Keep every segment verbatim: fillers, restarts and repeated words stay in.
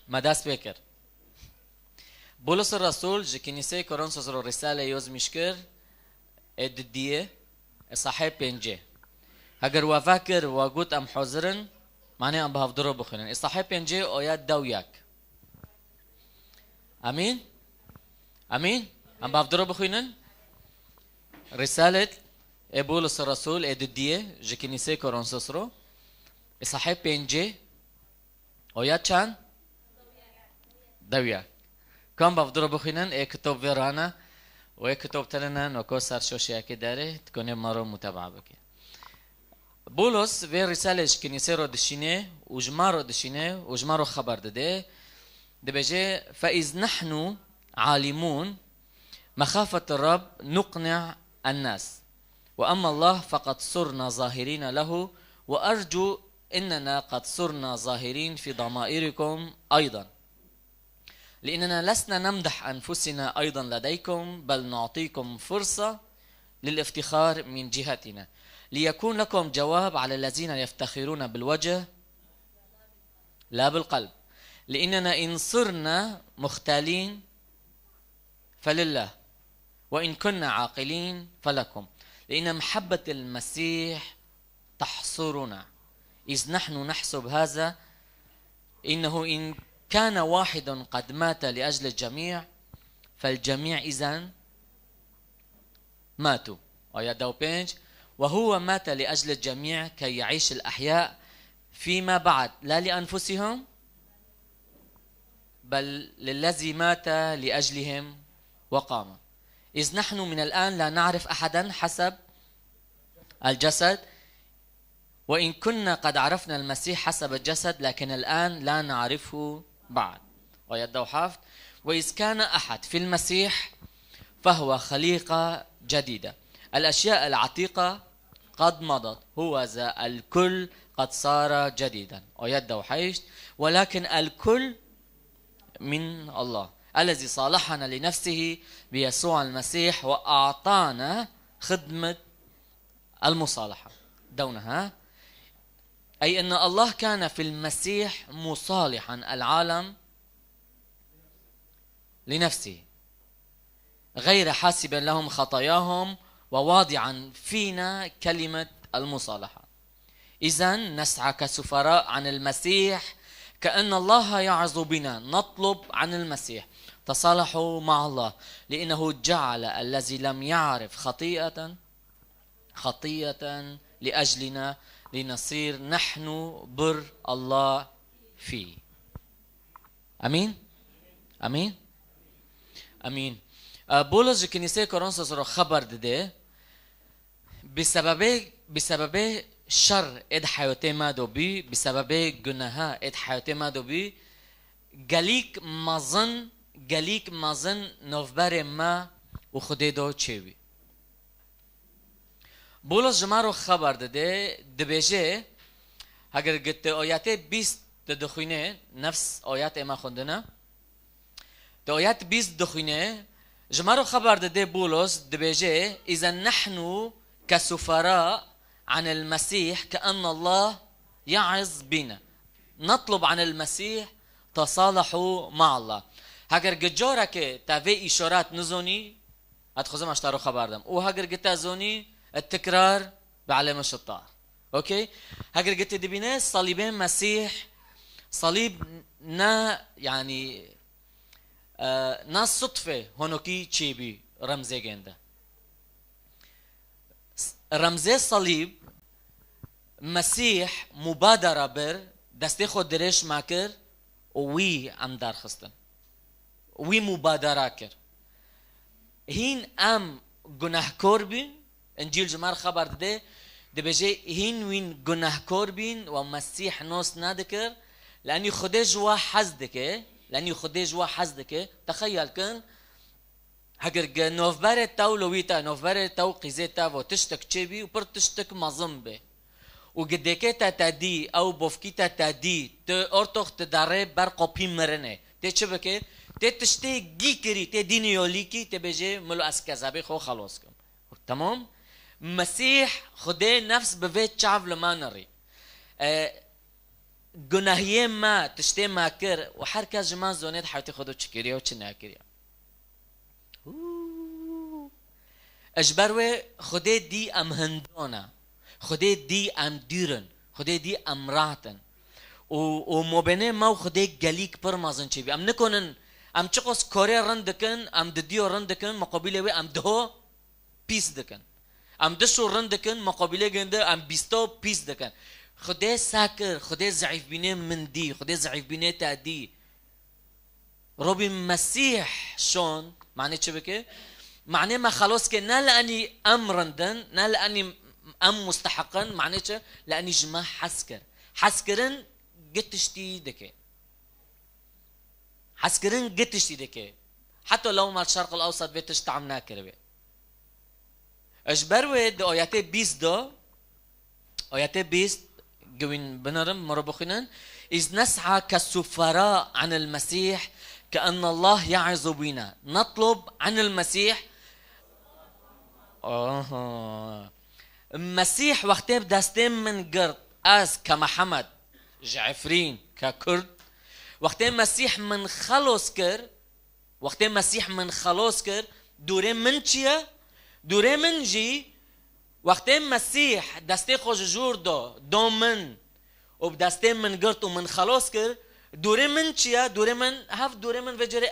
Me dest pê kir. Bulus Resûl ji Kinîseyê Korintos ro Rîsale yozmîş kir, ê didiyê, ê sahê pêncê. Heger we vekir, we got em hozir in, manê em bi hevdiro bixwînin. Ê sahê pêncê oya dew yek. Emîn? Emîn? Em bi hevdiro bixwînin? Rîsalet ê Bulus Resûl ê didiyê ji Kinîseyê Korintos ro. Ê sahê pêncê. Oya çend? Dewiya. Kam bi hevdiro bixwînin, ê kitap vê rane û ê kitap tenine noko ser şoşeyekê derê, dikonê me ro muteba bike. Bulus vê Rîsalê ji Kinîsê ro dişîne û ji me ro dişîne û ji me ro xeber dide. Dibêje, فإذ نحن عالمون مخافة الرب نقنع الناس، وأما الله فقد صرنا ظاهرين له، وأرجو أننا قد صرنا ظاهرين في ضمائركم أيضا، لأننا لسنا نمدح أنفسنا أيضا لديكم، بل نعطيكم فرصة للافتخار من جهتنا، ليكون لكم جواب على الذين يفتخرون بالوجه لا بالقلب، لأننا إن صرنا مختالين فلله، وإن كنا عاقلين فلكم، لأن محبة المسيح تحصرنا، إذ نحن نحسب هذا، إنه إن كان واحد قد مات لأجل الجميع، فالجميع إذن ماتوا. آية دو بينج، وهو مات لأجل الجميع كي يعيش الأحياء فيما بعد، لا لأنفسهم، بل للذي مات لأجلهم وقام. إذ نحن من الآن لا نعرف أحدا حسب الجسد، وإن كنا قد عرفنا المسيح حسب الجسد، لكن الآن لا نعرفه بعد. آية دو هفت، وإذ كان أحد في المسيح فهو خليقة جديدة، الأشياء العتيقة قد مضت، هو ذا الكل قد صار جديدا. آية دو هشت، ولكن الكل من الله الذي صالحنا لنفسه بيسوع المسيح وأعطانا خدمة المصالحة. دونها، أي أن الله كان في المسيح مصالحا العالم لنفسه، غير حاسبا لهم خطاياهم، وواضعا فينا كلمة المصالحة. إذن نسعى كسفراء عن المسيح، كأن الله يعظ بنا، نطلب عن المسيح: تصالحوا مع الله، لأنه جعل الذي لم يعرف خطيئة خطية لأجلنا، لنصير نحن بر الله فيه. أمين؟ أمين؟ أمين. E, Bulus ji Kinîseyê Korintos re xeber dide. Bi sebebê, bi sebebê şer ê di heyatê me de bî, bi sebebê guneha ê di heyatê me de bî, gelîk mezin, gelîk mezin navberê me û Xwedê de çêbî. Bulus ji me re xeber dide, dibêje, heger gi te ayetê bîst tu dixwîne, nefs ayetê me xwendine, tu ayet bîst dixwîne, ji me re xeber dide Bulus, dibêje, إذا نحن كسفراء عن المسيح كأن الله يعظ بنا، نطلب عن المسيح تصالحوا مع الله. Heger gi carekê te vê îşaret nizanî, ez dixwazim ez te re xeber dem. Û heger gi te zanî, tekrar bi elê min şitar. Okey? Heger gi te dibîne salîbê Mesîh, salîb ne, yanî, e, ne sitfê honokî çêbî remzê gênde. S-, remzê salîb, Mesîh mubadara bir, destê xwe dirêj me kir û wî em derxistin. Wî mubadara kir. Hîn em gunehkor bîn, Încîl ji me re xeber dide, dibêje, hîn wîn gunehkor bîn û Mesîh nas nedikir, lenî Xwedê ji we hez dike, lenî Xwedê ji we hez dike, texeyel kin, Heger ge navberê te û lewî te, navberê te û qîzê te ve tiştek çêbî û pir tiştek mezin bê û gi dêkê te te dî, ew bovkî te te dî, tu ortox tu derê ber qopî mirinê. Tê çi bikê? Tê tiştê gî kirî, tê dînî yolîkî, tê bêjê, milo ez kezebê xwe xelos kim. Temam? Mesîh, Xwedê nefs bi vê çav li me nirî. E, gunahiyê me, tiştê me kir û her kes ji me zonê di heyatê xwe de çi kiriye û çi nekiriye. Hû. Ji ber wê Xwedê dî em hindon e. Xwedê dî em dûr in. Xwedê dî em rahat in. Û, û mabênê me û Xwedê gelîk pir mezin çêbî. Em nikonin, em çiqas korê rind dikin, em di diyo rind dikin, muqabilê wê em diho pîs dikin. Em diş û rind dikin, muqabilê ginde em bîsto pîs dikin. Xwedê se kir, Xwedê zeîfbînê min dî, Xwedê zeîfbînê te dî. Robî Mesîh şon, manê çi bike? Manê me xelos ke ne li enî em rind in, ne li enî em musteheq in, manê çi? Li enî ji me hez kir. Hezkirin gi tiştî dike. Hezkirin gi tiştî dike. Heta lew me Şerq el Ewsat vê tişt tam nekiribe. Ji ber wê di ayetê bîst de, ayetê bîst, gewîn binerim, miro bixwînin. "Iz nes'a ke sufera anil Mesîh, ke enne Allah ya'izu bîna. Netlub anil Mesîh." Aha. Mesîh wextê bi destê min girt, ez ke Mihemed, ji Efrîn, ke Kurd, wextê Mesîh min xelos kir, wextê Mesîh min xelos kir, dûrê min çi ye? Dûrê min jî, wextê Mesîh destê xwe ji jûr da, da min û bi destê min girt û min xelos kir, dûrê min çi ye? Dûrê min, hev dûrê min vê carê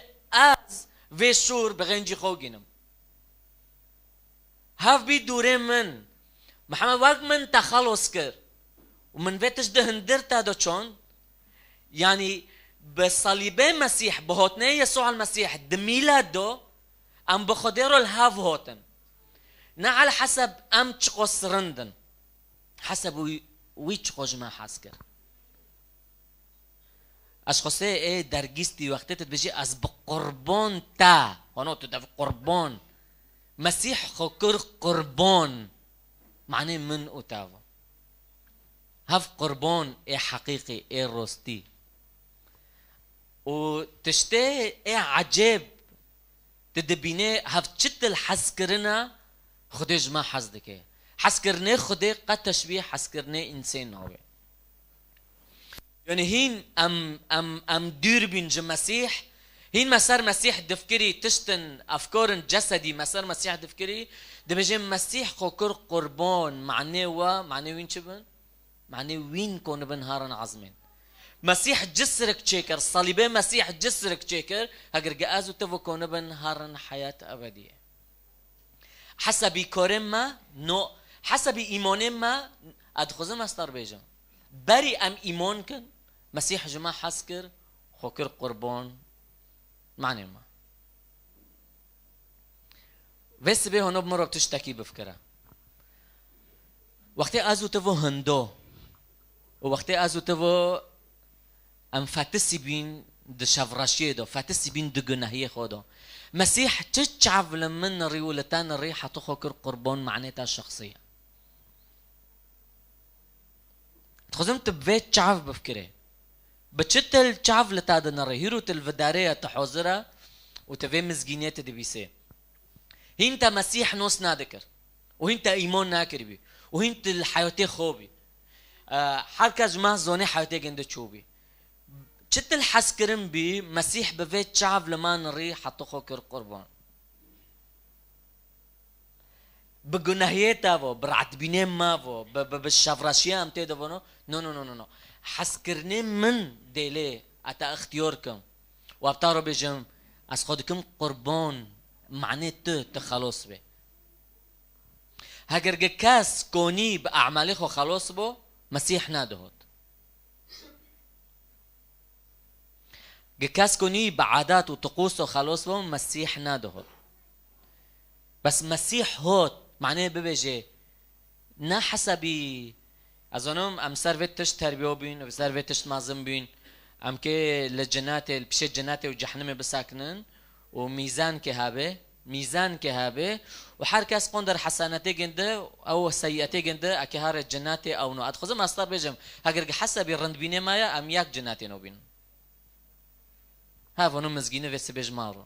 ez vê şûr bi xêncî xwe gînim. Hev bî dûrê min. Mihemed wek min te xelos kir. Û min vê tişt di hindir te de çond. Yanî bi salîbê Mesîh, bi hotnê Yesûa Mesîh di mîlet de em bi Xwedê re li hev hotin. Ne el heseb em çiqas rind in. Heseb wî, wî çiqas ji me hez kir. Ez xwesê ê dergîstî wextê tu dibêjî, "Ez bi qurban te." Hano tu dev qurban. Mesîh xwe kir qurban. Manê min û te va. Hev qurban ê heqîqî, ê rostî. Û tiştê ê ecêb, tu dibînê hev çitil hezkirina Xwedê ji me hez dike. Hezkirinê Xwedê qet teşbîh hezkirinê însên nabe. Yani hîn em, em, em dûr bîn ji Mesîh, hîn me ser Mesîh difikirî, tiştin, efkarin cesedî me ser Mesîh difikirî, dibêjin Mesîh xwe kir qurban, manê we, manê wîn çi bin? Manê wîn konibin herin ezmên. Mesîh cisrik çêkir, salîbê Mesîh cisrik çêkir, heger gi ez û tu ve konibin herin heyat ebediyê. Hesebî korên me, no, hesebî îmonên me, ez dixwazim ez te re bêjim. Berî em îmon kin, Mesîh ji me hez kir, xwe kir qurban, manê me. Vê sibê hûn bi mirov tiştekî bifikire. Wextê ez û tu vo hindo û wextê ez û tu vo em fetisî bîn di şevreşiyê de, fetisî bîn di gunehiyê xwe de. Mesîh çi çav li min rî û li te nirî heta xwe kir qurban manê te şexsî ye. Dixwazim tu bi vê çav bifikirê. Bi çi til çav li te dinirê? Hîro tu li vidarê ye, tu hozir e û tu vê mizgînê tu dibîsê. Hîn te Mesîh nos nadikir û hîn te îmon nakiribî û hîn tu li heyatê xwe bî. E, her kes ji me zonê heyatê ginde çûbî. Çi til hezkirin bî, Mesîh bi vê çav li me nirî heta xwe kir qurban. Bi gunehiyê te vo, bi radbînê me vo, bi, bi, bi şevreşiya em tê de vo, no? No, no, no, no, no. Hezkirinê min dêlê, ez te ixtiyar kim. Û ez te re bêjim, ez xwe dikim qurban, manê tu, tu xelos bê. Heger gi kes konî bi emelê xwe xelos bo, Mesîh nedihot. Gi kes ku nî bi adat û tiqûso xelos bo, Mesîh nediho. Bes Mesîh hot, manê bibêje, ne hesabî, ez zanim em ser vê tişt terbiyo bîn, ser vê tişt mezin bîn, em kê li cenetê, li pişê cenetê û cehnimê bisakinin û mîzan kê habe, mîzan kê habe û her kes qonder hesenetê ginde, ew seyiyetê ginde, eke hare cenetê ew no. Ez dixwazim ez te bêjim, heger gi hesabî rindbînê me ye, em yek cenetê no bîn. Ha, vano mizgînî vê sibê ji ma re.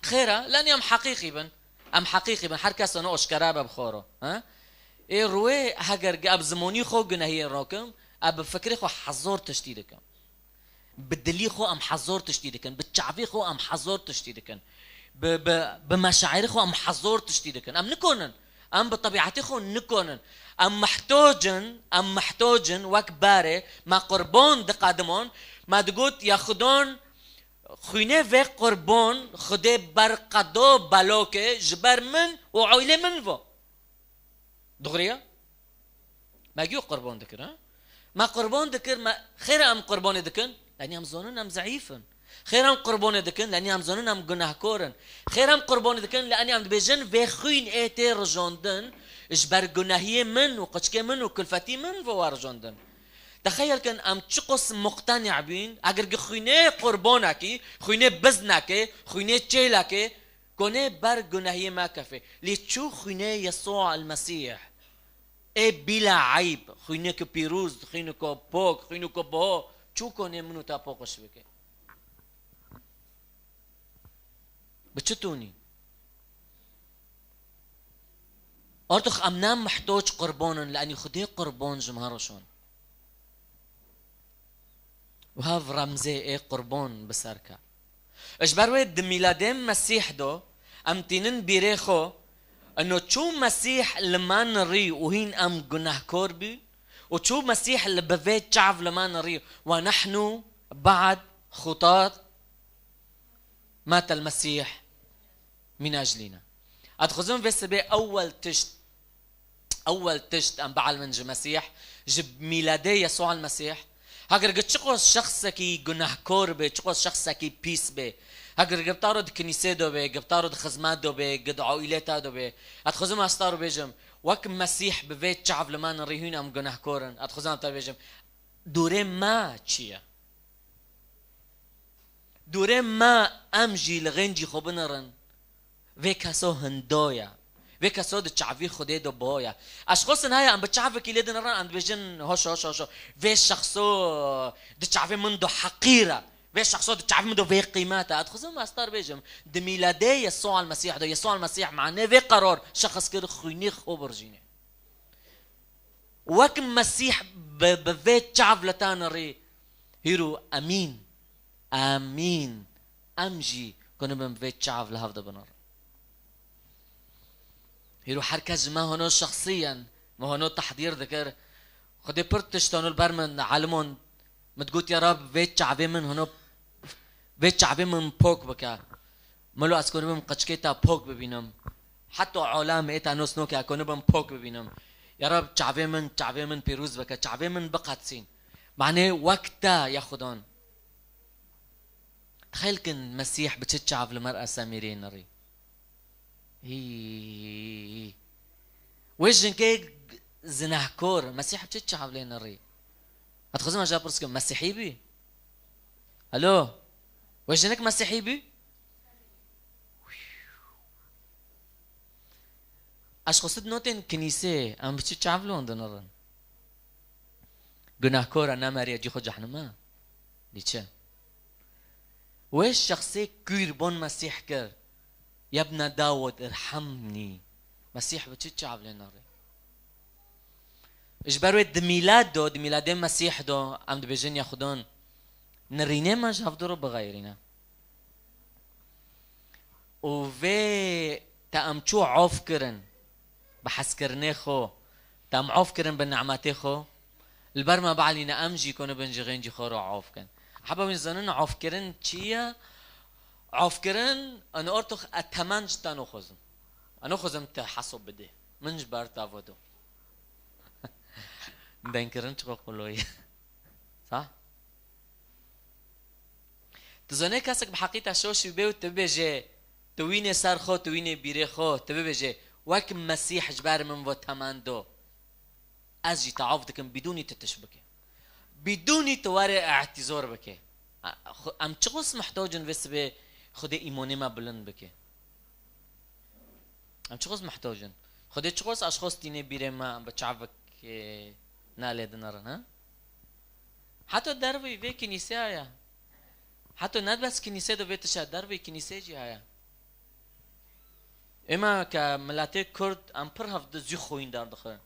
Xêr e, lenî em heqîqî bin. Em heqîqî bin, her kes wano oşkera be bi xwe re. Ha? Ê ruê heger gi-, em zimonî xwe gunehiyê rokim, Em bi fikrê xwe hezor tiştî dikin. Bi dilî xwe em hezor tiştî dikin. Bi çavê xwe em hezor tiştî dikin. Bi, bi, bi meşairê xwe em hezor tiştî dikin. Em nikonin. Em bi tebîetê xwe nikonin. Em mehtoc in, em mehtoc in, wek berê, me qurbon diqedimon, me digot, ya Xwedon, xwînê vê qurbon, Xwedê berqedo belokê, ji ber min û aîlê min vo. Dixuriya? Me giyo qurbon dikir, ha? Me qurbon dikir, me, xêr em qurbonê dikin, lenî em zonin em zeîf in. Xêr em qurbonê dikin, lenî em zonin em gunehkor in. Xêr em qurbonê dikin, lenî em dibêjin vê xwîn ê tê rijondin, ji ber gunehiyê min û qiçkê min û kulfetî min ve wa rijondin. Texeyel kin em çiqos muqtenî bîn, eger gi xwînê qurbonekî, xwînê biznekê, xwînê çêlekê, konê ber gunehiyê me kefê. Lê çû xwînê Yesûa el Mesîh. Ê bîla eyb, xwîneke pîroz, xwîneke pok, xwîneke biho, çû konê min û te poqiş bike. Bi çi tûnî? Artix em ne mehtoc qurbon in, lenî Xwedê qurbon ji me re şon. Û hev remzê ê qurbon bi ser ke. Ji ber wê di mîladê Mesîh do, em tînin bîrê xwe, ino çû Mesîh li me nirî û hîn em gunehkor bî, û çû Mesîh li bi vê çav li me nirî, ونحن بعد خطاة مات المسيح من أجلنا. Ez dixwazim vê sibê ewel tişt, ewel tişt em bielmin ji Mesîh, ji mîladê Yesûa el Mesîh. Heger gi çiqos şexsekî gunehkor bê, çiqos şexsekî pîs bê, heger gi bi te re di kinîsê de bê, gi bi te re di xizmet de bê, gi di aîlê te de bê, ez dixwazim ez te re bêjim, wek Mesîh bi vê çav li me nirî hîn em gunehkor in. Ez dixwazim te bêjim, dûrê me çi ye? Dûrê me em jî li xêncî xwe binirin. Vê keso hindo ye. Vê keso di çavî Xwedê de biho ye. Eşxosin heye em bi çavekî lê dinirin, em dibêjin, hoş, hoş, hoş, hoş. Vê şexso di çavê min de heqîr e. Vê şexso di çavê min de vê qîmet e. Ez dixwazim ez te re bêjim, di mîladê Yesûa el Mesîh de, Yesûa el Mesîh manê vê qeror şexs kir, xwînê xwe birjînê. Wek Mesîh bi, bi vê çav li te nirî, hîro emîn, emîn, em jî ku nibin vê çav li hev de binirin. Hîro her kes ji me hino şexsiyen, me hino tehdîr dikir. Xwedê pir tişt hino li ber min, elimon, min digot, ya Rab, vê çavê min hino, vê çavê min pok bike. Milo ez konibim qiçkê te pok bibînim. Heta olam ê te nosnokê ez konibim pok bibînim. Ya Rab, çavê min, çavê min pîroz bike, çavê min biqetsîn. Manê wek te ya Xudan. Xelkin Mesîh bi çi çav li mer esemîrê nirî. Hî. Wê jinkê zinehkor, Mesîh bi çi çav lê nirî? Ez dixwazim ez pirs kim, Mesîhî bî? Alo? Wê jinik Mesîhî bî? Ez xwe sit notên kinîsê, em bi çi çav lon dinirin? Gunahkor e, nemeriye cî xwe cehnime. Dî çi? Wê şexsê kûr bon Mesîh kir. Yebne Dawud, irhemnî. Mesîh bi çi çav lê nirî? Ji ber wê di mîlad do, di mîladê Mesîh do, em dibêjin ya Xudan, nirînê me ji hevdu re bixeyrîne. Û vê te em çû of kirin bi hezkirinê xwe, te em of kirin bi nimetê xwe, li ber me bielîne em jî konibin ji xêncî xwe re of kin. Heba wî zanin ofkirin çi ye? Ofkirin, an ortox e temen ji te noxwazim. E noxwazim te hesob bidê. Min ji ber te vedo. Denkirin çiqo qolo ye. Sah? Tu zanê kesek bi heqî te şoşî bê û tu bibêjê, tu wînê ser xwe, tu wînê bîrê xwe, tu bibêjê, wek Mesîh ji ber min ve temen do. Ez jî te av dikim, bidûnî tu tişt bike. Bidûnî tu were îtîzor bike. Xu-, em çiqos muhtoc in vê sibê Xwedê îmonê me bilind bike. Em çiqos muhtoc in. Xwedê çiqos aşxos tînê bîrê me, em bi çavik, e, nalê dinirin, ha? Heta dervî vê kinîseya ya. Heta ne bes kinîse de vê tişa dervî kinîse jî haya. Êma ke miletê Kurd em pir hevdi zî xwîn derdixin.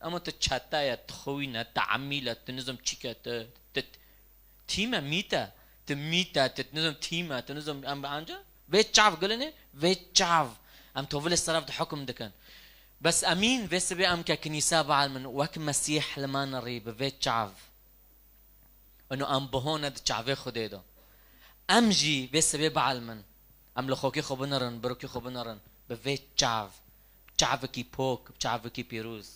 Ama tu çete ye, tu xwîn e, tu emîl e, tu nizam çîk e, tu, tu tîm e, mît e, tu mît e, tu nizam tîm e, tu nizam em anca vê çav gulinê, vê çav. Em tovilê seref di hukm dikin. Bes emîn, vê sibê em ke kinîsa bielmin, wek Mesîh li me nerî bi vê çav. Ino em bihone di çavê Xwedê de. Em jî vê sibê bielmin. Em li xokê xwe binerin, birokê xwe binerin. Bi vê çav. Çavekî pok, çavekî pîroz.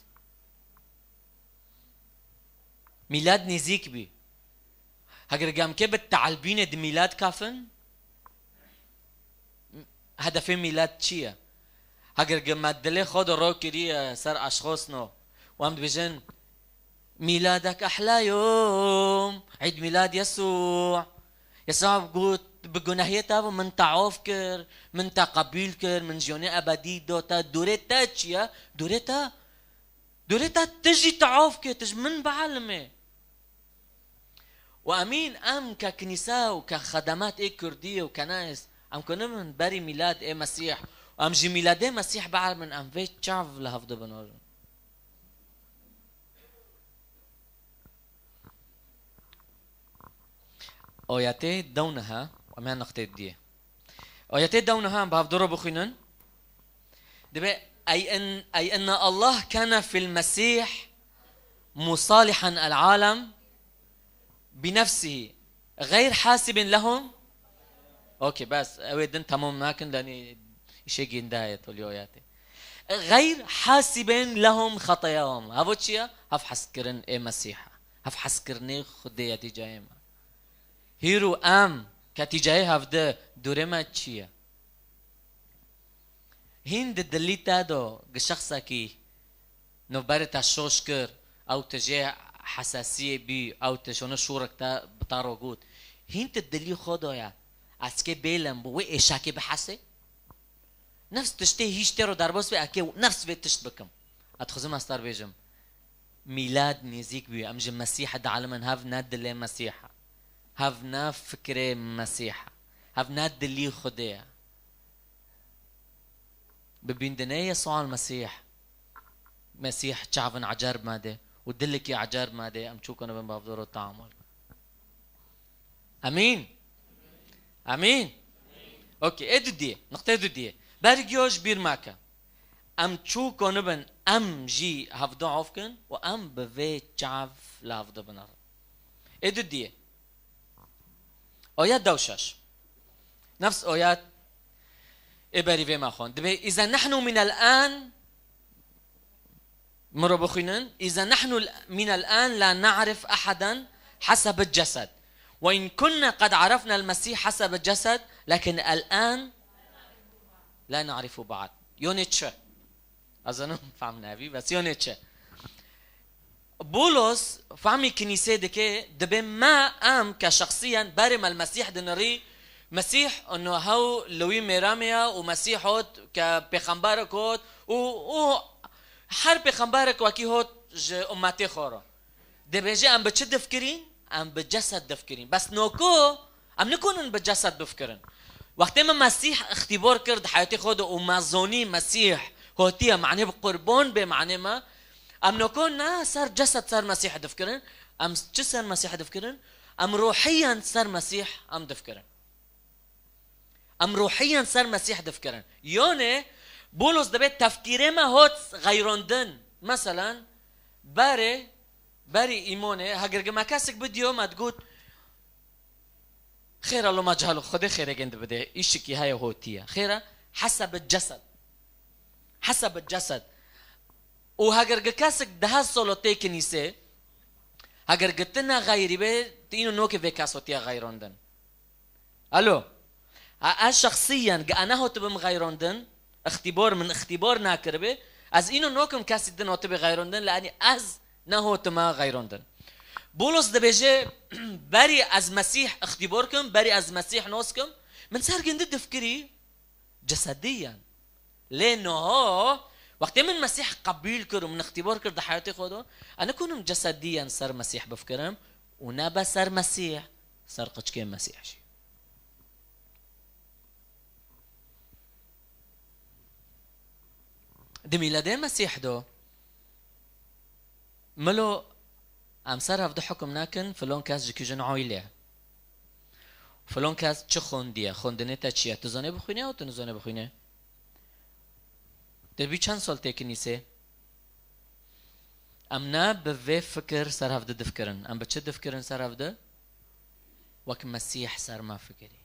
Mîlad nêzîk bî. Heger em kê bi teelbînê di mîlad kafin, hedefê mîlad çi ye? Heger me dilê xwe de ro kiriye ser eşxosno û em dibêjin, "Mîladek ehla yom, Eîd Mîlad Yesû." Yesû got, "Bi gunehiyê te ve min te of kir, min te qebîl kir, min jiyanê ebedî da te, dorê te çi ye? Dorê te, dorê te tu jî te of kir, tu ji min bielimê." Û emîn em ke kinîse û ke xedemet ê kurdî û kenayis, em ku nibin berî mîlad ê Mesîh, û em ji mîladê Mesîh bielmin, em vê çav li hevdu binorin. Ayetê dewneha, em ya nixtê diyê. Ayetê dewneha em bi hevdu re bixwînin. Dibe, "Ey en, ey enne Allah kana fil Mesîh musalihan el alem bi nefsihi, gayr hasibin lehum." Okey, bes, ew ê din temam nakin, lenê îşê gînda ye, tolî ayetê. "Gayr hasibin lehum xetayahum." Havo çi ye? Hev hezkirin ê Mesîha. Hev hezkirinê Xwedê ye tîcayê me. Hîro em ke tîcayê hevdi, dorê me çi ye? Hîn di dilî te do gi şexsekî navberê te şoş kir, ew tu jê hesasiyê bî, ew tu şono şûrek te bi te re got. Hîn tu dilî xwe do ye, ez kê bêlem bi wê êşakê bihesê? Nefs tiştê hîş tê ro derbas bê, ez kê nefs vê tişt bikim. Ez dixwazim ez te re bêjim. Mîlad nêzîk bûye. Em ji Mesîhê dielimin, hev ne dilê Mesîh e. Hev ne fikrê Mesîh e. Hev ne dilî Xwedê ye. Bi bîndinê Yesûa Mesîh, Mesîh çavin ecer me dê û dilekî ecer me dê, em çû konibin bi hevdû re teamul. Emîn. Emîn. Okey, ê dudiyê, niqtê dudiyê. Bergiyo ji bîr meke. Em çû konibin, em jî hevdu of kin û em bi vê çav li hevdu binerin. Ê dudiyê. Oya dew şeş. Nefs oya ê berî vê me xwend. Dibê, "Îza nehnu minel an", min ro bixwînin, "Îza nehnu minel an la na'rif ahadan hasebel cesed. Ve in kunna qed arafnel Mesîh hasebel cesed, lakin el an la na'rifu ba'd." Yonê çi? Ez zanim fehm nebî, bes yonê çi? Bûlos fehmî kinîsê dike, dibê me em ke şexsiyen berê me li Mesîh dinirî, Mesîh ino hew li wî mêramê ye û Mesîh hot ke pêxemberek hot û, û her pêxemberek wekî hot ji ummetê xwe re. Dibêje em bi çi difkirîn? Em bi cesed difkirîn. Bes noko em nikonin bi cesed bifkirin. Wextê min Mesîh îxtîbor kir di heyatê xwe de û me zonî Mesîh hotiye, manê bi qurban bê manê me, em noko ne ser cesed ser Mesîh difkirin, em çi ser Mesîh difkirin? Em ruhiyen ser Mesîh em difkirin. Em ruhiyen ser Mesîh difkirin. Yonê Bûlos dibê tefkîrê me hot xeyrandin. Meselen, berê, berî îmonê, heger gi me kesik bidiyo, me digot, "Xêr e, lo me cihalo, Xwedê xêrê gindi bide, îşikî heye hotiye." Xêr e, hesebit cesed. Hesebit cesed. Û heger gi kesik dehe solo tê kinîsê, heger gi ti ne xeyrî bê, ti îno nokê vê kes hotiye xeyrandin. Alo. Ha, ez şexsiyen, ge ez nehotibim xeyrandin, îxtîbor min îxtîbor nakiribe, ez îno nokim kesî din hotibe xeyrandin, leanî ez nehotime xeyrandin. Bûlos dibêje, berî ez Mesîh îxtîbor kim, berî ez Mesîh nos kim, min ser gindi difkirî cesediyen. Lê niha, wextê min Mesîh qebûl kir û min îxtîbor kir di heyatê xwe de, ez nikonim cesediyen ser Mesîh bifkirim û nebe ser Mesîh, ser qiçkê Mesîh jî. Di mîledê Mesîh de, Milo, em ser hevdu hukm nakin, filon kes ji kîjan aîlê ye. Filon kes çi xwendiye, xwendinê te çi ye? Tu zanê bixwînî û tu nizanê bixwînî? Tu bî çend sal têkinîsê? Em ne bi vê fikir ser hevdu difikirin. Em bi çi difikirin ser hevdu? Wek Mesîh ser me fikirî.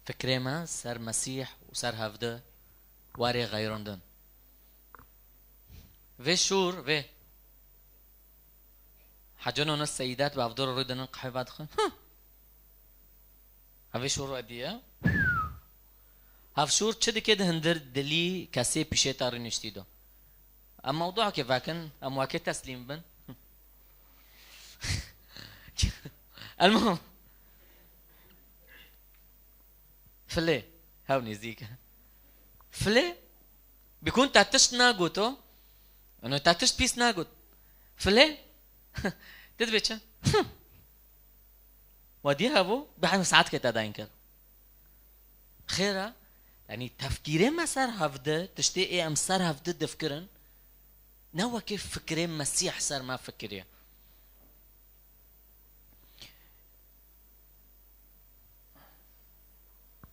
Fikrê me ser Mesîh û ser hevdu warê xeyrandin. Vê şûr, vê. Hecano ne seyidat bi avdor rû dinin qehwe vadixin. Hı! Evê şûr ediye. Hevşûr çi dike di hindir dilî kesê pişê te rûniştî do. Em mewduekê vekin, em wekê teslîm bin. Elmuhim. Filê. Hew nêzîk. Filê. Bikun te tişt nagoto. Ano te tişt pîs nagot. Filê. Te dibê çi? Wa diye hevo, bi hemî saet ke te dayîn kir. Xêr e, yanî tefkîrê me ser hevdi, tiştê ê em ser hevdi difikirin, ne wekî fikrê Mesîh ser me fikiriye.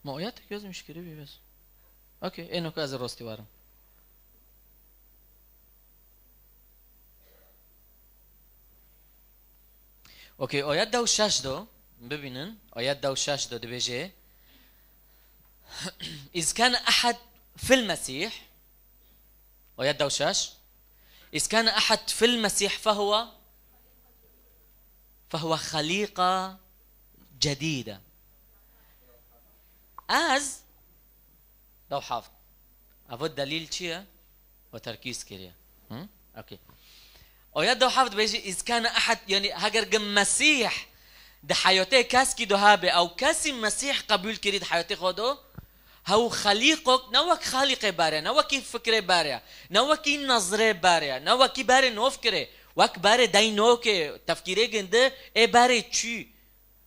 Ma oya tek yazmış kirî bî bes. Okey, ê noka ez ê rostî warim. Okey, ayet deh û şeş do, bibînin, ayet deh û şeş do dibêje, "Iz kane ehed fil Mesîh", ayet deh û şeş, "Iz kane ehed fil Mesîh fehuve, fehuve xalîqa cedîde." Ez, deh û heft. Evo delîl çi ye? We terkîz kiriye. Hı? Okey. Oya deh û heft dibêje, "Iz kane ehed", yanî heger gi Mesîh di heyatê keskî do hebe, ew kesî Mesîh qebûl kirî di heyatê xwe do, hew xelîqok, ne wek xalîqê bere, ne wekî fikrê bere, ne wekî nezrê bere, ne wekî berê nov kirê, wek berê dey nokê, tefkîrê gindi, ê berê çû.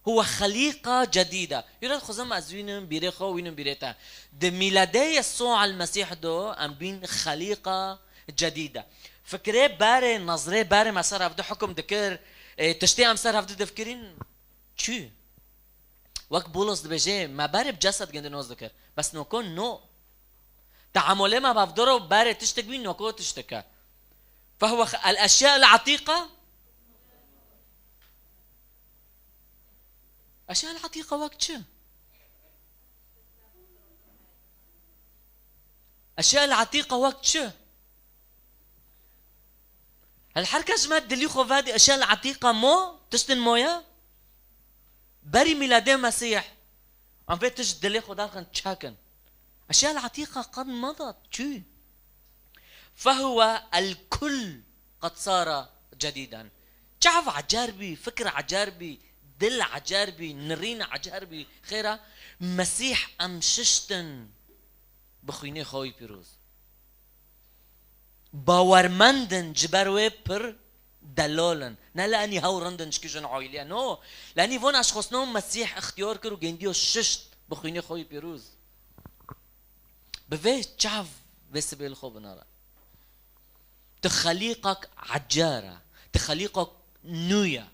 Huwe xelîqa cedîda. Hîra dixwazim ez wînim bîrê xwe, wînim bîrê te. Di mîladê Yesûa el Mesîh do em bîn xelîqa cedîda. Fikrê berê, nezrê berê me ser hevdi hukm dikir, e, tiştê em ser hevdi difikirîn çi? Wek Bûlos dibêje, me berê bi cesed gindi noz dikir. Bes noko no. Teamulê me bi hevdi ro berê tiştek bî, noko tiştek e. Fehuwe x-, el eşya el etîqa? Eşya el etîqa wek çi? Eşya el etîqa wek çi? Hel her kes ji me dilî xwe vedî eşya el etîqa mo, tiştin moye? Berî mîladê Mesîh. Em vê tişt dilê xwe derxin çekin. Eşya el etîqa qet meda çû. Fehuwe el kul qed sara cedîden. Çav ecer bî, fikir ecer bî, dil ecer bî, nirîn ecer bî. Xêra, Mesîh em şiştin bi xwînê xwe wî pîroz. Bawermend in, ji ber wê pir delal in. Ne li enî hew rind in ji kîjan aîlî ye. No. Li enî von eşxosno Mesîh ixtiyar kir û gendiyo şişt bi xwînê xwe yê pîroz. Bi vê çav vê sibê li xwe binere. Tu xelîqek ecar e. Tu xelîqek nû ye.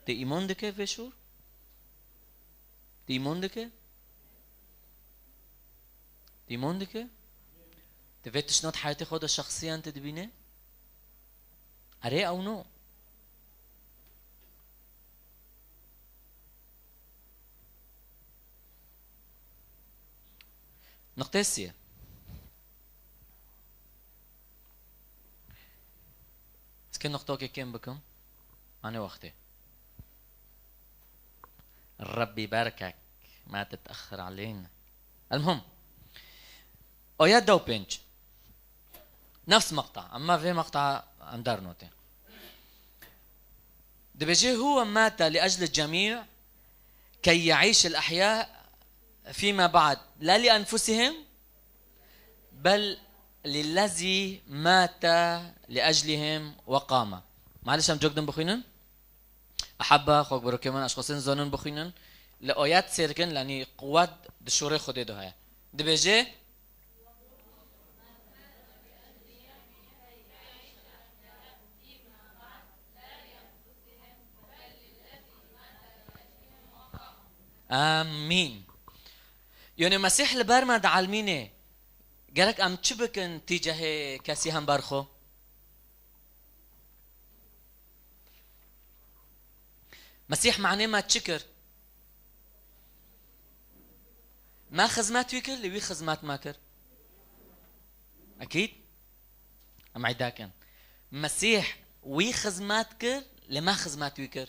Tu îman dike vê şûr? Tu îman dike? Tu îman dike? Tu vê tiştna di heyatê xwe de şexsiyan tu dibîne? Erê, ew no. Niqtê sê. Ez kê nuqtokê kêm bikim. Anê wextê. Rebbi berkek. Ma titexir aleyna. Elmuhim. Ayet deh û pênc. Nefs meqta. Ema vê meqta em dernotê. Dibêje, "Huwe mate li eclil cemî key yeîşel ehya fîme ba'd. La li enfusihim." Bel lillezî mate li eclihim ve qame. Malîş em cok din bixwînin. Ehebba, xwe birokê min, eşxosên zonin bixwînin. Li oyet sêr kin, lenî quwet di şûrê Xwedê de heye. Dibêje, Amîn. Yanî Mesîh li ber me dielmînê. Gerek em çi bikin tîcehê kesî hember xwe? Mesîh manê me çi kir? Me xizmet wî kir, li wî xizmet me kir. Ekîd? Em eyda kin. Mesîh wî xizmet kir, li me xizmet wî kir.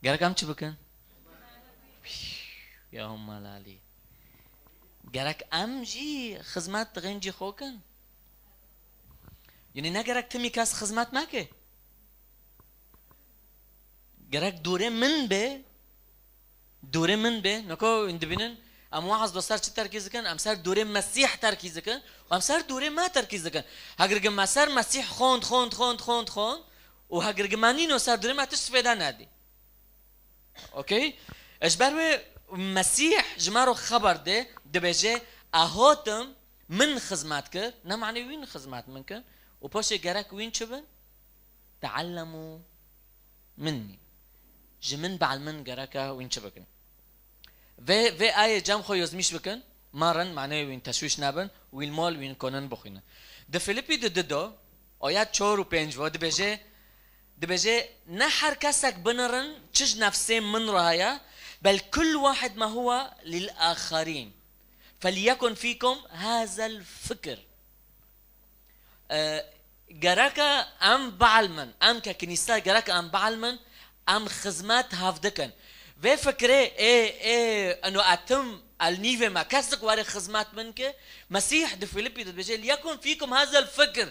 Gerek em çi bikin? Ya Huma Lalî. Gerek em jî xizmet xêncî xwe kin. Yanî ne gerek timî kes xizmet neke. Gerek dûrê min be, dûrê min be. Noko hûn dibînin, em waaz do ser çi terkîz dikin? Em ser dûrê Mesîh terkîz dikin û em ser dûrê me terkîz dikin. Heger me ser Mesîh xond, xond, xond, xond, xond û heger me nîno ser dûrê me, tişt fêda nedî. Okey? Ji ber wê Mesîh ji me re xeber de, dibêje, "Ez hatim, min xizmet kir", ne manê wî xizmet min kir. Û paşê gerek wîn çi bin? "Teallemû minnî." Ji min bielmin gereke wîn çi bikin. Vê, vê ayê cem xwe yozmîş bikin. Marin, manê wîn teşwîş nebin. Wîn mol, wîn konin bixwînin. Di Filipî di du do, aya çar û pênc ve dibêje, dibêje, "Ne her kesek binirin çi ji nefsê min re heye, bel kul wahid ma huwa lil axerin. Felyekun fîkum hazel fikir." E, gereke em bielmin, em ke kinîsa gereke em bielmin, em xizmet hev dikin. Vê fikrê ê, ê, eno etim el nîvê me, kesik were xizmet min ke, Mesîh di Filipî de dibêje, "Liyekun fîkum hazel fikir."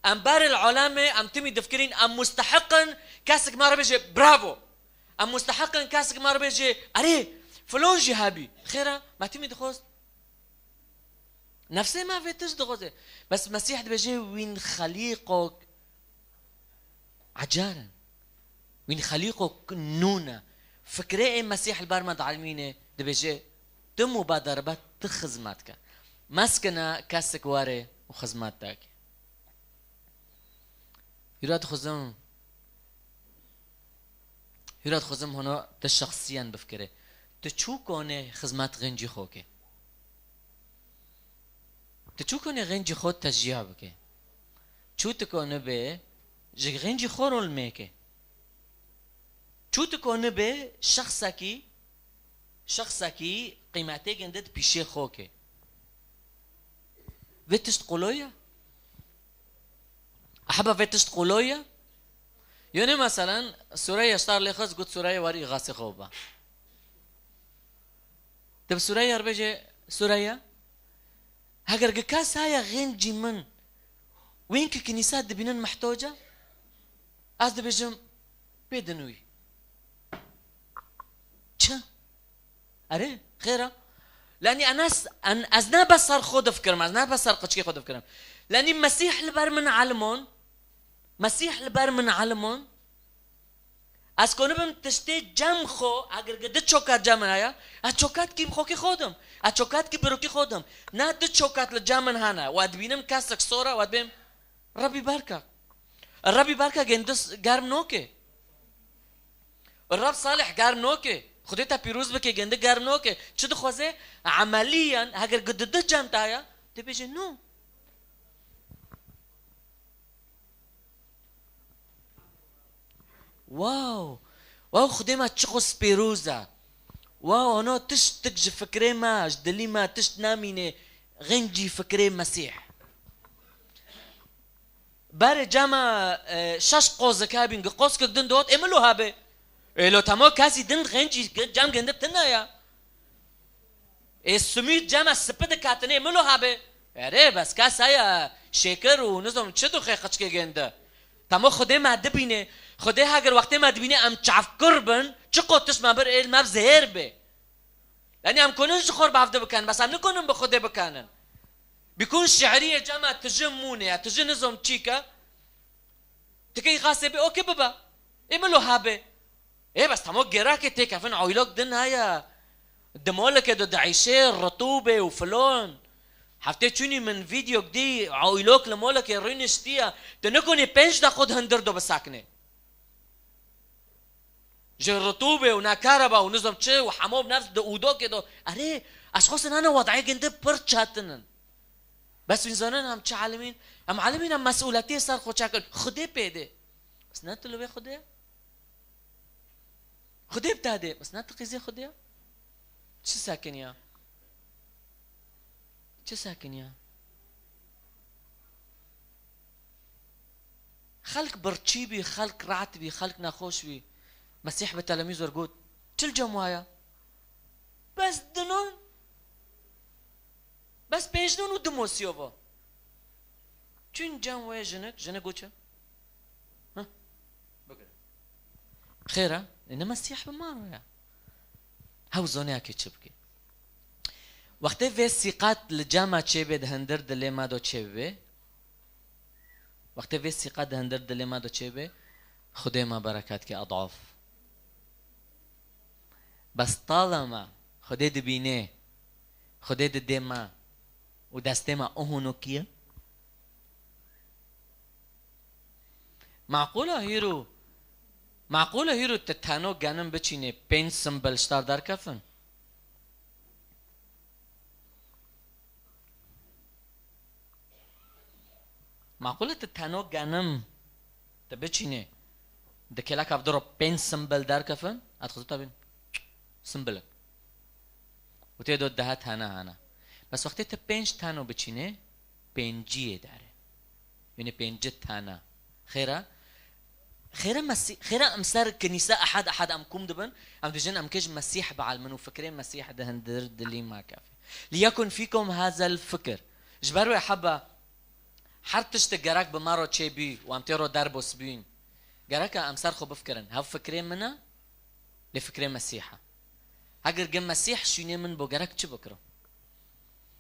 Em berê li alemê, em timî difikirîn, em mustehiq in, kesik me re bêje, "Bravo." Em mustehiq in, kesik me re bêje, "Erê, filon jî hebî." Xêra, me timî dixwest. Nefsê me vê tişt dixwaze. Bes Mesîh dibêje, "Wîn xelîqok ecar in. Wîn xelîqok nû ne." Fikrê ê Mesîh li ber me dielmîne, dibêje, "Tu mubadere be, tu xizmet ke. Meskine kesik were û xizmet dake." Hîra dixwazim, hîra dixwazim hona te şexsiyen bifikire. Tu çû konê xizmet xêncî xwe ke? Tu çû konê xêncî xwe teşjiya bike? Çû tu konî be ji xêncî xwe rol mêke? Çû tu konî be şexsekî, şexsekî qîmetê gende di pîşê xwe ke? Vê tişt qolo ye? Ehba vê tişt qolo ye? Yonê meselen, Sureyê ji te re lê xist, got, "Sureyê, werî îxasê xwe bibe." Tu bi Sureyê re bêje, "Sureyê, heger gi kes heye xêncî min, wên ki kinîsa dibînin mihtoc e?" Ez dibêjim, "Bêdin wî." Çi? Erê, xêr e. Lenî enes, en, ez ne be ser xwe difikirim, ez ne be ser qiçkê xwe difikirim. Lenî Mesîh li ber min elimon, Mesîh li ber min elimon, ez konibim tiştê cem xwe, eger gi di çokat cem min heye, ez çokatkî bi xokê xwe dim, ez çokatkî bi rokî xwe dim. Ne di çokat li cem min hene, we dibînim kesek sor e, we dibêm, "Rebî berka." Rebî berka gêndi s-, germ noke. Reb Salih germ noke. Xwedê te pîroz bike, gêndi germ noke. Çi dixwaze? Emeliyan, heger gi di di cem te heye, dibêje, "No." Wow! Wow, Xwedê me çiqo spêroz e. Wow, hona tiştik ji fikrê me, ji dilî me tişt namîne, xêncî fikrê Mesîh. Berê cema, e, şeş qozik hebîn, gi qozkik din dot, "Ê min lo habe." Ê lo temo kesî din xêncî ge-, cem gende tine ya. Ê simît cema sipi dikatine, "Ê min lo habe." Erê, bes kes heye şêkir û nizom çi dixê qiçkê gende. Temo Xwedê me dibîne. Xwedê heger wextê me dibîne em çavkir bin, çiqo tişt me bir êl me bi zehêr bê. Yanî em konin ji xwe re bavde bikin, bes em nikonin bi Xwedê bikanin. Bikun şiiriyê cema tijin mûne ya, tijin nizom çîke. Tikey xasê bê, okê bibe. Ê min lo habe. Ê bes temo gêrakê têkevin, oylok din haya. Di molekê de dieyşê, ritûbê û filon. Heftê çûnî min vîdeok dî, oylok li molekê rûniştiye. Tu nikonî pênc deqo di hundir do biseknê. Ji rutûbê û nekareba û nizam çi û hemû nefs di ûdokê de. Erê, ez xwestin hene wedayê gindi pir çetin in. Bes wîn zanin em çi alimîn? Em alimîn em mesûletiyê ser xwe çekin. Xwedê pê dê. Bes ne tu li wê Xwedê? Xwedê bi te dê. Bes ne tu qîzê Xwedê? Çi sekiniya? Çi sekiniya? Xelk birçî bî, xelk reht bî, xelk nexweş bî. Mesîh bi telemîz got, çil cem waya? Bes dinon, bes pêncnon û dimosiyova. Çûn cem wê jinik, jinik got çi? Heh, bigire. Xêr e? Ê, ne Mesîh bi ma re ye. Hew zane ki çi bike. Wextê vê sîqat li cema çêbê di hindir dilê me do çêbibe. Wextê vê sîqat di hindir dilê me do çêbibe, Xwedê me bereket ke adaf. Bes tala me, Xwedê dibîne, Xwedê didê me û destê me o honokî ye. Maqûl e hîro, maqûl e hîro tu teno genim biçînê pênc simbil ji te derkefin? Maqûl e tu teno genim tu biçînê di kêleka vê diro pênc simbil derkefin? Ez dixwazim te bîn simbilik. Û tê do dehe tene hene. Bes wextê tu pênc teno biçînê, pênciyê dere. Yanî pêncî tene. Xêr e? Xêr e Mesî-, xêr e em ser kinîse ehad ehad em kom dibin, em dibêjin em kê ji Mesîh bielmin û fikrê Mesîh di hindir dilî me kefê. Liyekun fîkum hazel fikir. Ji ber wê hebe her tiştek gerek bi me re çêbî û em tê re derbas bîn. Gerek e em ser xwe bifikirin. Hev fikrê min e, lê fikrê Mesîh e. Heger ge Mesîh şûnê min bo gerek çi bikiro?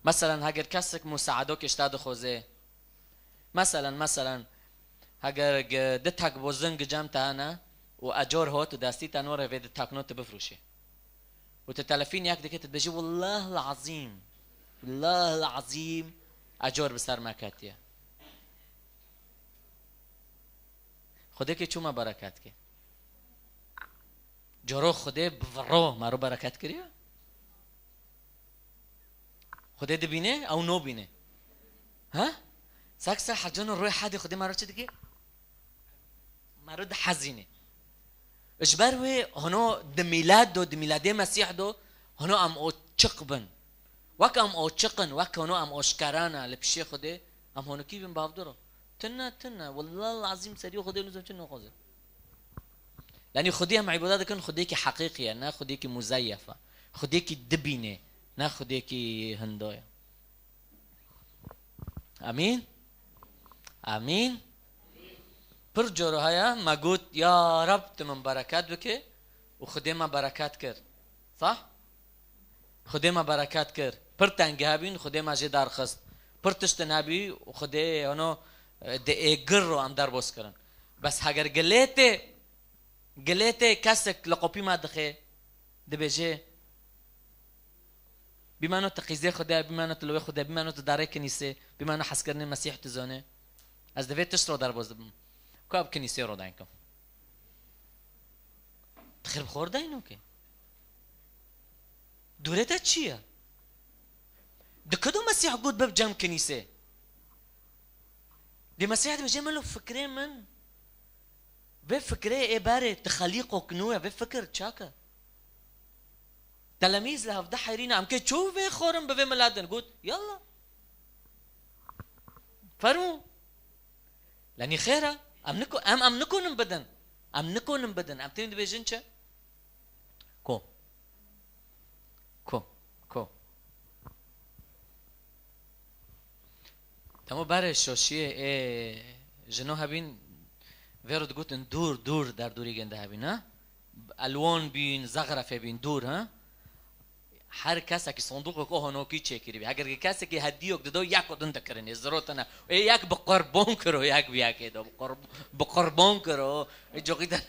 Meselen, heger kesek musaedokê ji te dixwaze, meselen, meselen, heger ge di tek bozing cem te hene û ecor hot û destî te nore vê di tekno tu bifroşê. Û tu telefîn yek dike, tu dibêjî, "Wallah lazîm, wallah lazîm, ecor bi ser me ketiye." Xwedê ke çû me bereket ke. Coro Xwedê bi viro me ro bereket kiriye. Xwedê dibîne, ew nobîne. Ha? Sek se hecin û roy hedê Xwedê me ro çi dike? Me ro dihezîne. Ji ber wê hino di mîlad do, di mîladê Mesîh do, hino em o çiq bin. Wek em o çiq in, wek hino em o şkerana li pişê Xwedê, em honokî bin bavdiro. Tune, tune. Wallah lazim serî Xwedê nizam çi nexwaze. Yanî Xwedê em îbada dikin, Xwedêkî heqîqî ye, ne Xwedêkî muzeyyefe. Xwedêkî dibînê, ne Xwedêkî hindo ye. Amîn? Amîn? Pir coro heye, me got, "Ya Reb, tu min bereket bike." Û Xwedê me bereket kir. Sah? Xwedê me bereket kir. Pir tengî hebîn, Xwedê me jê derxist. Pir tiştin hebî û Xwedê heno, e, di êgir ro em derbas kirin. Bes heger gilê tê, gilê tê kesek li qopî me dixê, dibêje, "Bîmano tu qîzê Xwedê, bîmano tu li wê Xwedê, bîmano tu darê kinîsê, bîmano hezkirinê Mesîh tu zonê." Ez di vê tişt ro derbas dibim. Ku ev kinîsê ro dayin kim. Tu xêr bi xwe re dayîno ke. Dûrê te çi ye? Di ku do Mesîh got bib cem kinîsê? Dê Mesîh dibêje, "Melo fikrê min, vê fikrê ê berê, tu xelîqok nû ye, vê fikir çak e." Telemîz li hevdeh heyrîne, em kê çû vê xorin bi vê miletin. Got, "Yalla. Fermû." Lenî xêr e. Em niko-, em, em nikonin bidin. Em nikonin bidin. Em tên dibêjin çi? Ko. Ko. Ko. Demo berê şoşiyê ê jino hebîn, vê ro digotin dûr, dûr, derdûrî gende hebîn, ha? Elwan bîn, zexrefê bîn, dûr, ha? Her kesekî sonduqek o honokî çêkirî bî. Heger ki kesekî hediyok dido, yek o din dikirin, ê zirotine. Ê yek bi qurbon kiro, yek bi yekê do, bi qurb-, bi qurbon kiro. Ê coxî de,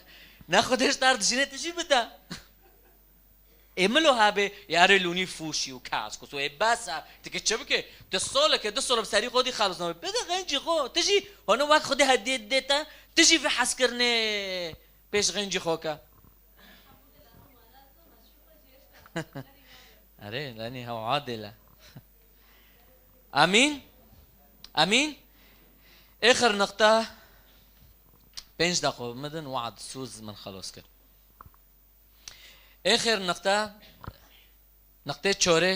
ne Xwedê ji dar dijîne tu jî bide. Ê milo hebê, yarê lûnî fûşî û kas kuso, ê bes e, tu ki çi bike? Tu soleke, du solo bi serî xwe dî xelisname. Bide xencî xwe, tu jî, hona wek Xwedê hediyê didê te, tu jî vê hezkirinê pêş xencî xwe ke. Erê, lenî hew adê le. Amîn. Amîn. Êxir niqte, pênc deqo min din, wad sûz min xelos kir. Êxir niqte, niqtê çorê,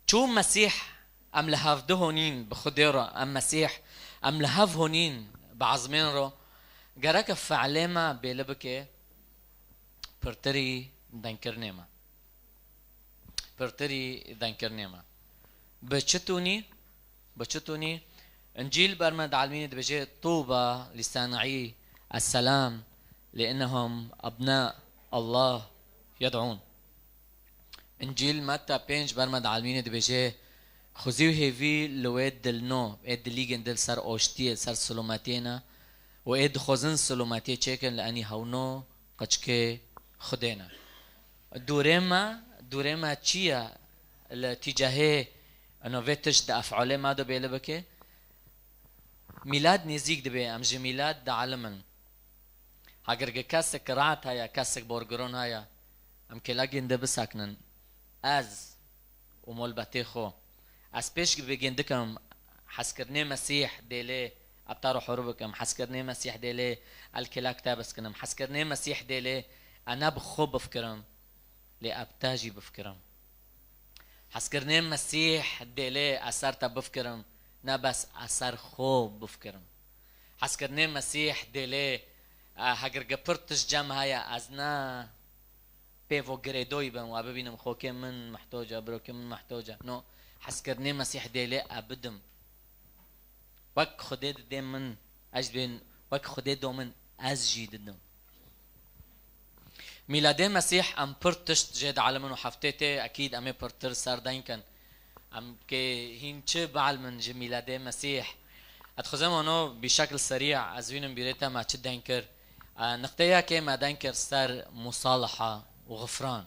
çû Mesîh, em li hevdi honîn bi Xwedê re, em Mesîh, em li hev honîn bi ezmên re, gereke fe'lê me bêli bike pirtirî dengkirinê me. Pirtirî dengkirinê me. Bi çi tûnî? Bi çi tûnî? Încîl ber me di elmînê dibêje, "Tuba li sanîî es-selam, li innehum ebna Allah yed'ûn." Încîl Metta pênc ber me di elmînê dibêje, "Xwezî û hêvî li wê dilno, ê dilîgên dil ser oştiyê, ser silometiyê ne û ê dixwazin silometiyê çêkin li enî hewno qiçkê Xwedê ne." Dûrê me, dûrê me çi ye li tîcahê ino vê tişt di ef'alê me de bêli bike? Mîlad nêzîk dibe, em ji mîlad dielimin. Heger ke kesek rahat heye, kesek borgiron heye, em kêlekên de bisaknin. Ez û molbetê xwe. Ez pêş bigên dikim, hezkirinê Mesîh dêlê, ez te re hûr bikim, hezkirinê Mesîh dêlê, ez kêlek te biskinim, hezkirinê Mesîh dêlê, ez ne bi xwe bifikirim, lê ez bi te jî bifikirim. Hezkirinê Mesîh dêlê ez ser te bifikirim, ne bes ez ser xwe bifikirim. Hezkirinê Mesîh dêlê, e, heger ke pir tişt cem heye, ez ne pêvo girêdoyî bim, we bibînim xokê min mihtoc e, birokê min mihtoc e. No, hezkirinê Mesîh dêlê ez bidim. Wek Xwedê didê min, ez jî dibên, wek Xwedê do min, ez jî didim. Mîladê Mesîh em pir tişt jê dielimin û heftê tê ekîd em ê pirtir ser deng kin. Em kê hîn çi bielimin ji mîladê Mesîh? Ez dixwazim ono bi şekil serî ez wînim bîrê te me çi deng kir. E, niqteyekê me deng kir ser musalaha û xifran.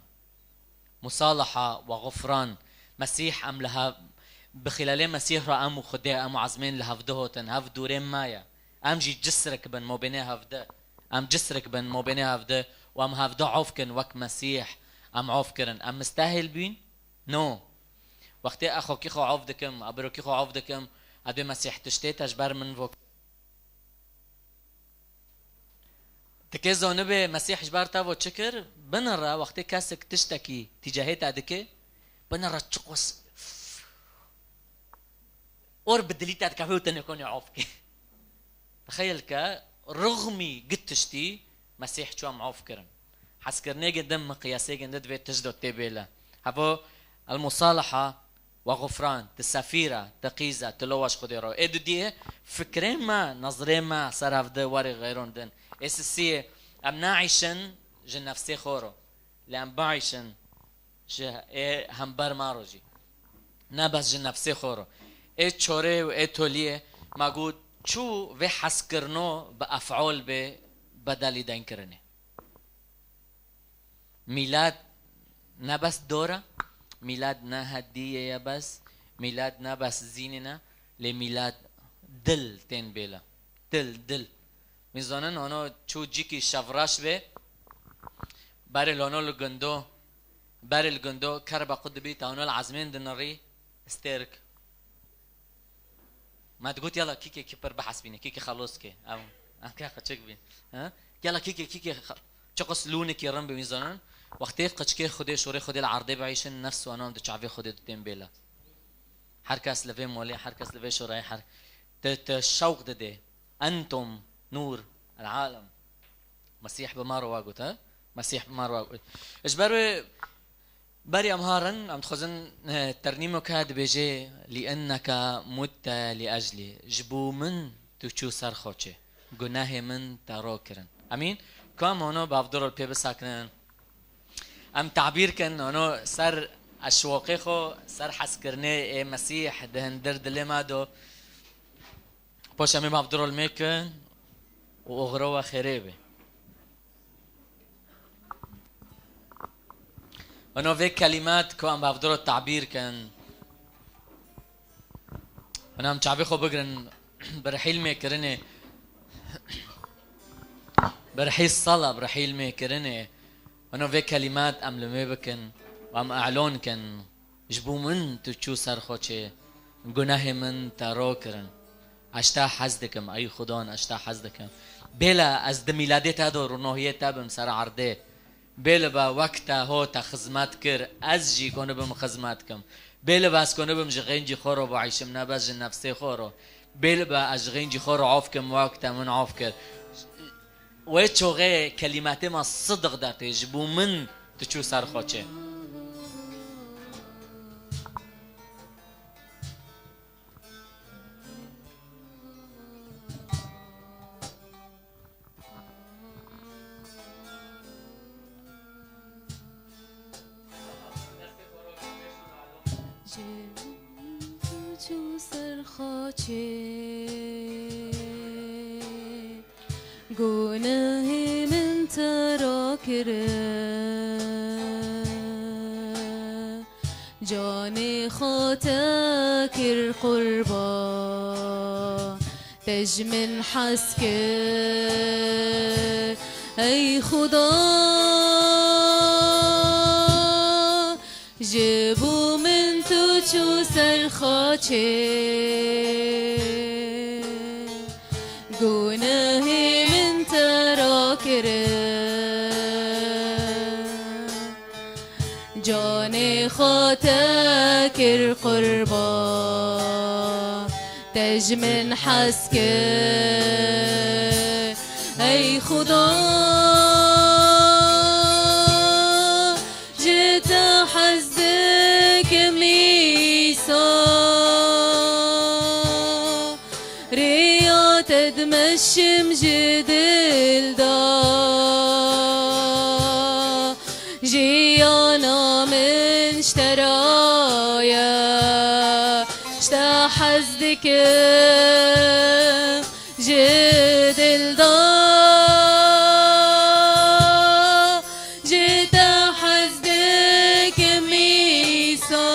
Musalaha we xufran. Mesîh em li hev, bi xîlalê Mesîh re em û Xwedê, em û ezmên li hevdi hotin, hev dûrê me ye. Em jî cisrik bin mobênê hevdi. Em cisrik bin mobênê hevdi û em hevdi of kin wek Mesîh em of kirin. Em mistehêl bîn? No. Wextê ez xokî xwe of dikim, ez birokî xwe of dikim, ez dê Mesîh tiştê te ji ber min vo. Tikê zonibê Mesîh ji ber te vo çi kir? Binire wextê kesek tiştekî tîcahê te dike, binire çiqos or bi dilî te dikeve û te nekonê of ke. Tixeyil ke rixmî git tiştî Mesîh çû em of kirin. Hezkirinê gindin miqyasê gindin divê tişt do tê bêle. Hevo el musalaha Wa xufran, ti sefîr e, ti qîz e, ti lowaş Xwedê ro. Ê dudiyê fikrê me, nezrê me ser hevdi werê xeyron din. Ê sisiyê, em naîşin ji nefsê xwe ro. Lê em biîşin ji ê hember me ro jî. Ne bes ji nefsê xwe ro. Ê çorê û ê toliyê me got, çû vê hezkirino bi ef'ol bê bedelî denkirinê. Mîlad ne bes dor e, mîlad ne hediyê ye bes, mîlad ne bes zînê ne, lê mîlad dil tên bêle. Dil, dil. Min zanin ono çû cîkî şevreş bê, berê lono li gundo, berê li gundo, kerba qut dibî, te ono li ezmên dinirî, stêrk. Me digot, yala kîkê kî pir bihesbîne, kîkê xelos ke. Ew, em ke xeçik bîn. Ha? Yala kîkê, kîkê xe-, çiqas lûnekî rin bi wî zanin. Wextê qiçkê Xwedê, şorê Xwedê li erdê biîşin, nefs û enan di çavê Xwedê di tên bêle. Her kes li vê molê, her kes li vê şorayê, her, te, te şewq didê. Entum nur el alem. Mesîh bi me re wa got, ha? Mesîh bi me re wa got. Ji ber wê Berî em harin, em dixwazin, eh, ternîmeke dibêje, "Li enneke mutte li eclî." Ji bo min tu çû ser xaçê. Gunehê min te ro kirin. Emîn? Ku em ono bi hevdû re pê bisakinin. Em tabîr kin, ono ser eşwaqê xwe, ser hezkirinê ê Mesîh di hindir dilê me do. Paş em ê bi hevdû re lmê kin û oxira we xêrê be. Ono vê kelîmat ku em bi hevdû re tabîr kin. Ono em çavê xwe bigirin, bi rihî lmê kirinê. Bi rihî sala, bi rihî lmê kirinê. Beno vê kelîmat em li me bikin û em e'lon kin. Ji bo min tu çû ser xwe çê, gunehê min te ro kirin. Ez te hez dikim, ey Xudan, ez te hez dikim. Bêle ez di mîladê te de rûnohiyê te bim ser erdê. Bêle be wek te ho te xizmet kir, ez jî konibim xizmet kim. Bêle be ez konibim ji xêncî xwe ro bieyşim, ne bes ji nefsê xwe ro. Bêle be ez ji xêncî xwe ro af kim, wek te min af kir. Wê çoxê kelîmetê me sidiq dertê, ji bo min tu çû ser xwe çê. Ji min tu çû ser xaçê, gunehê min te rakirin. Canê xwe te kir qurban, te ji min hez kir, ey Xuda. Ji bo min tu çû ser xaçê, gunehê min te rakirin. Canê xwe te kir qurban, te ji min hez kir, ey Xuda. Ji te hez dikim Îsa, rêya te dimeşim ji dil de. Jiyana min ji te re ye, ji te hez dikim. Ji dil de, ji te hez dikim Îsa.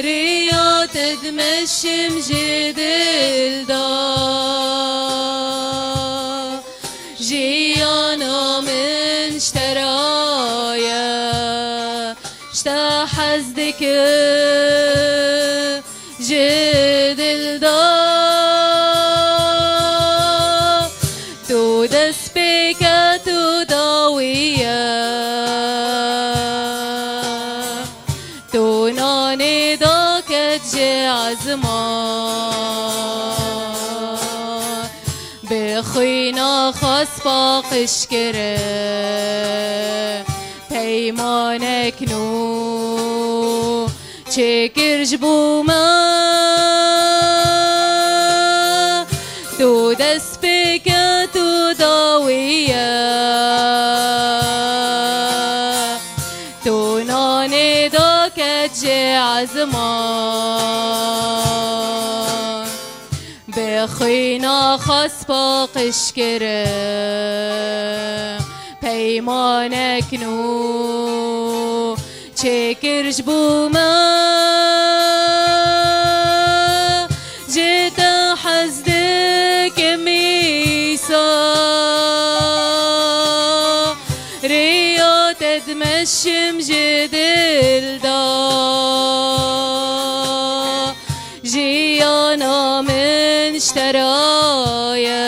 Riya te dimeşim ji dil de. Jiyana min ji te re ye, ji te hez dikim. Ji dil de tu destpêke tu dawî ye. Tu nanê daket ji ezman. Bi xwîna xwe spaqij kir peymanek nû çêkir ji bo me. Tu destpêke tu dawî ye. Tu nanê daket ji ezman. Bi xwîna xwe spaqij kir peymanek nû çêkir ji bo me. Ji te hez dikim Îsa. Riya te dimeşim ji dil de. Jiyana min ji te re ye,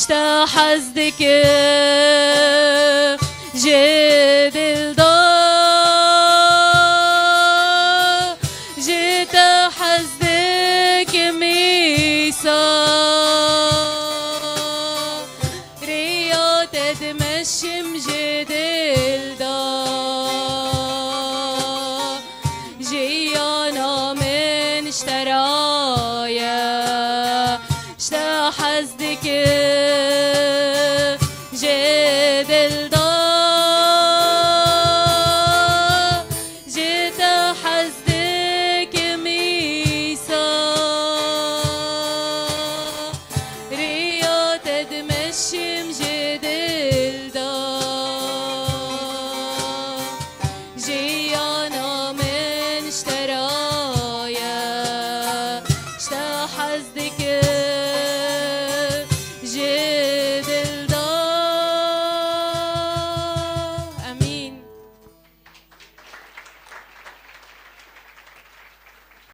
ji te hez dikim ji dil de. Ji te hez dikim Îsa. Riya te dimeşim ji dil de. Jiyana min ji te re ye, ji te hez dikim ji dil de. Ji te hez dikim Îsa. Riya te dimeşim ji dil de. Jiyana min ji te re ye, ji te hez dikim.